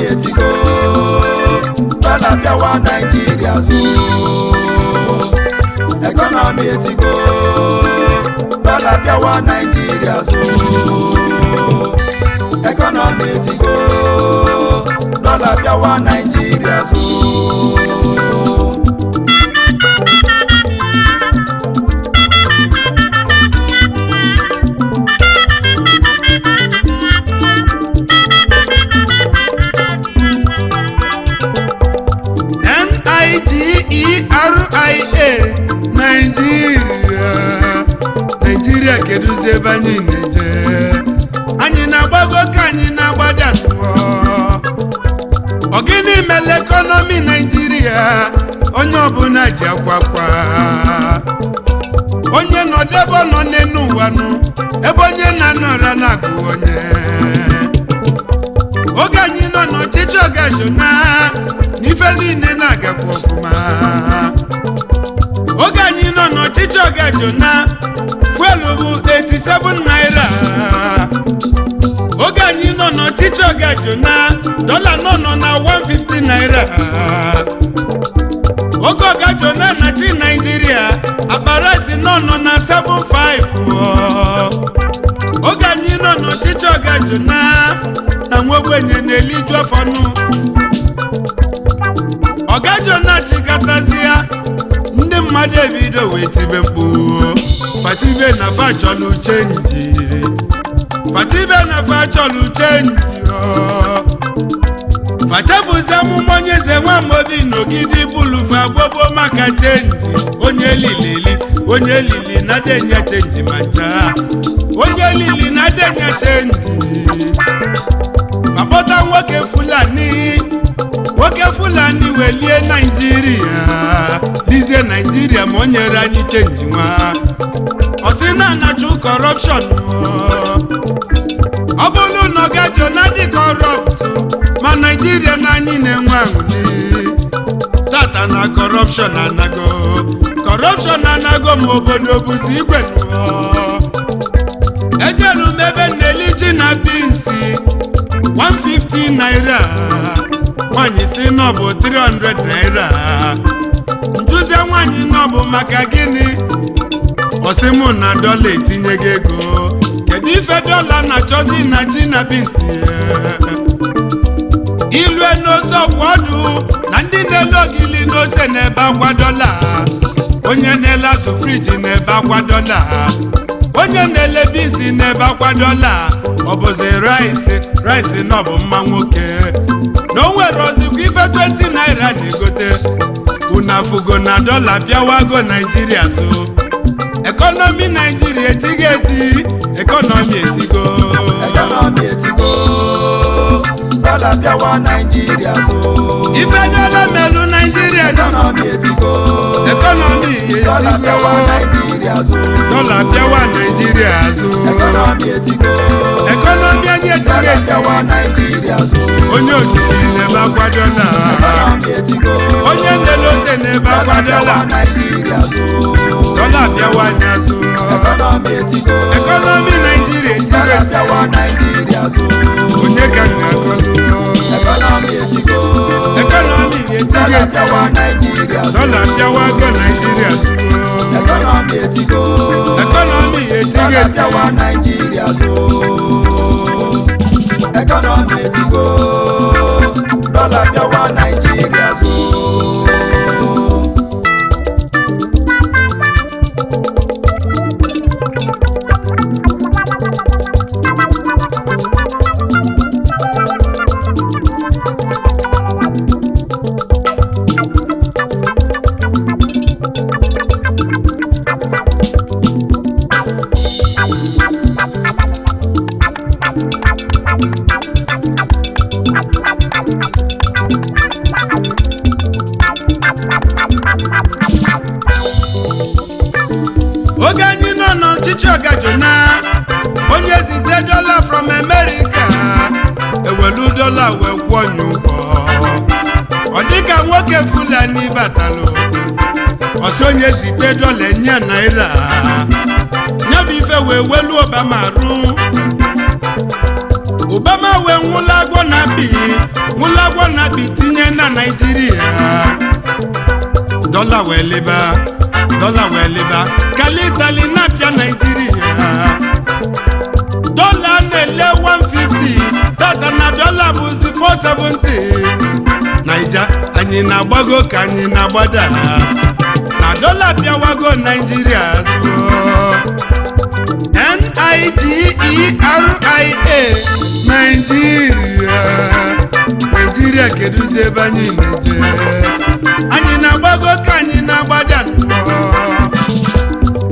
Etigo, dọla bịawa Naijiria zụ. Economy etigo, dọla bịawa Naijiria zụ. Economy etigo, dọla bịawa Naijiria zụ. Nigeria, Naijiria, Naijiria, kedụzi ebe anyị na-eje? Anyị na-agbago ka anyị na-agbada nụọ? Ọ gịnị mere economy Naijiria? Onye ọbụla ji akwakwa, onye nọdụ ebe ọ nọ n'elu ụwa nụ, ebe onye na-anọra na-akụ onye. Oge anyị nọ n'ọchịchị ọgajona, n'ife niile na-agakwa ọfụma. Oge anyị nọ n'ọchịchị ọgajona, fuel bụ 87 naira. Oge anyị nọ n'ọchịchị ọgajona, dọla nọ na 150 naira. Oge ọgajona na chi Naijiria, akpa rice nọ na 75. Oge anyị nọ n'ọchịchị ọgajona, na nwa ogbenye na-eliju afọnụ. Ọgajona chịkọtazịa, ndị mmadụ ebido wee tibe mkpu, fatibe na fachọlụ change, fatibe na fachọlụ change. Fachefuzi amụma onye eze Nwamobi n'ogidi bulufa gbogbo maka change. Onye lilili, onye lili na denye change, ma chaa onye lili na denye change. Akpọta nwoke Fulani, nwoke Fulani welie Naijiria, dizie Naijiria, ma o nyere anyị change nwa. Ọ sị na anachụ corruption. Ọ bụrụ na ọ gajọ na dị corrupt, ma Naijiria na anyị na-enwe aṅụli tata na corruption anago, corruption anago, ma obodo bụzi igwe nụọ. Ejelu m ebe nneli ji na beans 150 naira, nwaanyị si na ọ bụ 300 naira. Njuzie nwaanyị na ọ bụ maka gịnị? Ọsị mụ na dọla etinye gị ego. Kedu ife dọla na-achọzi na ji na beans? Ilue n'ose ọkwa ọdụ na ndị na-ele ogili n'ose na-ebe akwa dọla, onye na-ele azụ fridge na-ebe akwa dọla, onye na-ele beans na-ebe akwa dọla. Ọ bụzi rice, rice na ọ bụ mma nwoke na o nwere ozikwa ife 20 naira na-egote. Unu afụgo na dọla bịawago Naijiria zo. Economy Naijiria etigo eti, economy etigo. Economy etigo, dọla bịawa Naijiria zụ. Ife dọla melụ Naijiria. Economy etigo. Economy Dọla bịawa etigo. Naijiria zụ. Dọla bịawa Naijiria azụ. Economy etigo. Economy anyị etigo. Dọla eti bịawa Naijiria zụ. Onye okike na-ebe akwa dọla. Economy etigo. Onye na-ele ose na-ebe akwa Dọla bịawa dọla. Naijiria zụ. Dọla bịawa anyị azụ. Economy etigo. Economy Naijiria etigo. Dọla eti bịawa Naijiria zụ. Onye ka m ga-akọlụ? Economy etigo. Economy etigo. Dọla eti bịawa Naijiria zụ. Dọla bịawago Naijiria zụ. Economy etigo. Economy etigo. Dọla eti bịawa Naijiria zụ. Economy etigo. Dọla bịawa Naijiria zụ. Oge anyị nọ n'ọchịchị ọgajona, onye zite dọla from America, ewelu dọla wee kwụọ nye ụgwọ. Ọ dịka nwoke Fulani batalụ, ọsị onye zite dọla enye naira. Ya bụ ife wee welu Obama rụ. Obama wee nwụla agwọ na mkpi, nwụlagwọ na akpi tinye na Naijiria. Dọla wee leba, dọla wee leba, kalitali na-apịa Naijiria. Dọla na-ele 150, tata na dọla bụzi 470. Naija anyị na-agbago ka anyị na-agbada, na dọla bịawago Naijiria zụọ. Nigeria, Naijiria, Naijiria, kedụzi ebe anyị na-eje? Anyị na-agbago ka anyị na-agbada nnọọ.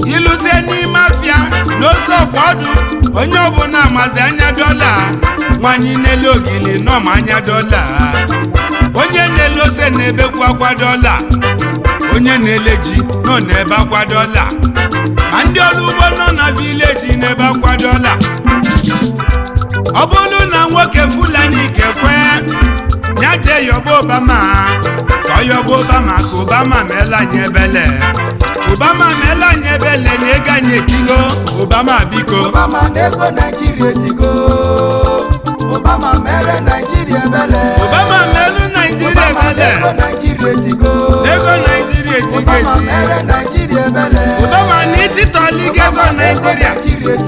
Iluzie n'ime afịa n'ose ọkwa ọdụ, onye ọbụla amazi anya dọla. Nwanyị n'elu ogili nọma anya dọla, onye na-ele ose na-ebekwu akwa dọla, onye na-ele ji nọ n'ebe akwa dọla, ma ndị ọrụ ugbo nọ na village n'ebe akwa dọla. Ọ bụrụ na nwoke Fulani ga-ekwe ya jee yọba Obama, ka ọ yọba Obama, ka Obama meela anyị ebele, Obama meela anyị ebele na ego anyị etigo. Obama biko. Obama na ego Naijiria etigo. Obama mere Naijiria ebele. Obama meelu Naijiria Obama na ebele. ego Naijiria etigo. Ego Naijiria etigo Obama eti. mere Naijiria ebele. Obama na ititọligo ego Naijiria,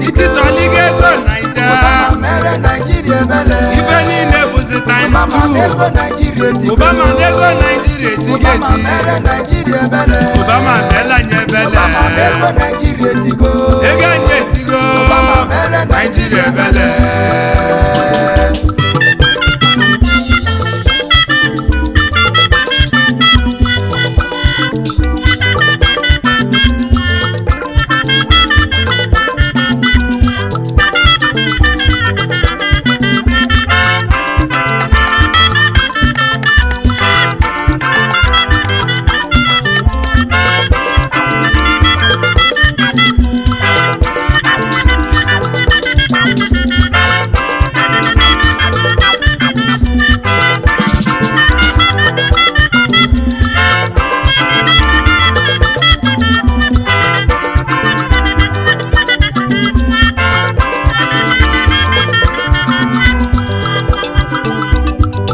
ititọligo ego Naija. Obama mere Naijiria ebele. Ife niile bụzi times Obama na 2. ego Naijiria etigo. Obama na ego Naijiria etigo Obama eti. mere Naijiria ebele. Obama meela anyị ebele. Obama na ego Naijiria etigo. Ego anyị etigo. Obama mere Naijiria ebele.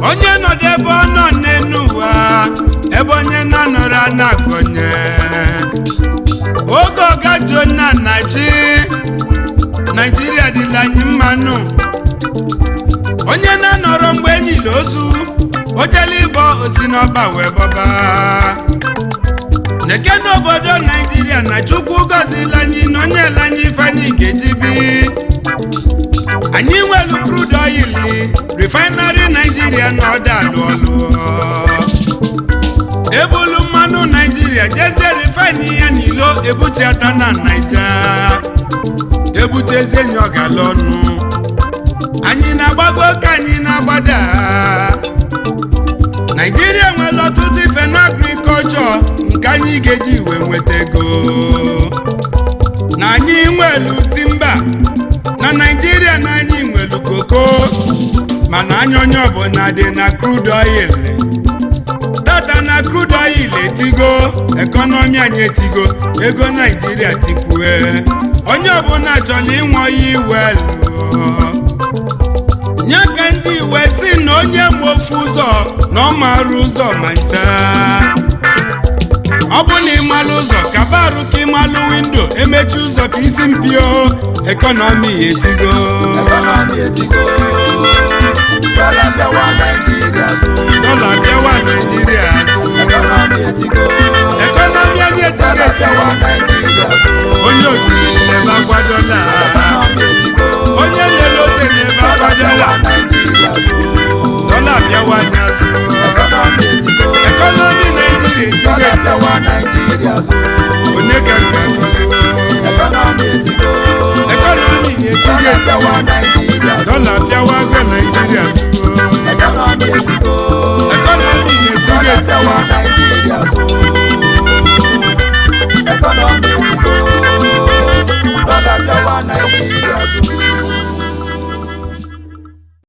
Onye nọdụ ebe ọ nọ n'enu ụwa, ebe onye na-anọrọ anakọnye. Oge ọga Jona na-achị Naijiria dịla anyị mmanụ. Onye na-anọrọ mgbe enyila ozu ojele ịbọ osi n'ọba wee bọba neke n'obodo Naijiria. Na Chukwu gọzila anyị na onye ele anyị ife anyị ga-eji bi. Anyị nwelu crude oil refinery Naijiria na ọda alụ ọlụ ebulu mmanụ Naijiria jezie refine ya n'ilo, ebuchiata na Naija, ebutezie nye ọgala ọnụ. Anyị na-agbago ka anyị na-agbada. Naijiria nwere ọtụtụ ife na agrikọlchọ nke anyị ga-eji wee nweta ego. Na anyị nwelu timber na Naijiria, na anyị nwelu koko, mana anya onye ọbụla dị na crude oil. Tata na crude oil etigo, economy anyị etigo, ego Naijiria tikwue. Onye ọbụla chọrọ inwe oil well nye ka ndị iwe si na onye ma ofu ụzọ na ọ mara ụzọ ma ncha. Ọ bụ na ịmalụ ụzọ kaba arụ ka ịmalụ window, emechi ụzọ ka isi mpio. Economy etigo. Economy etigo.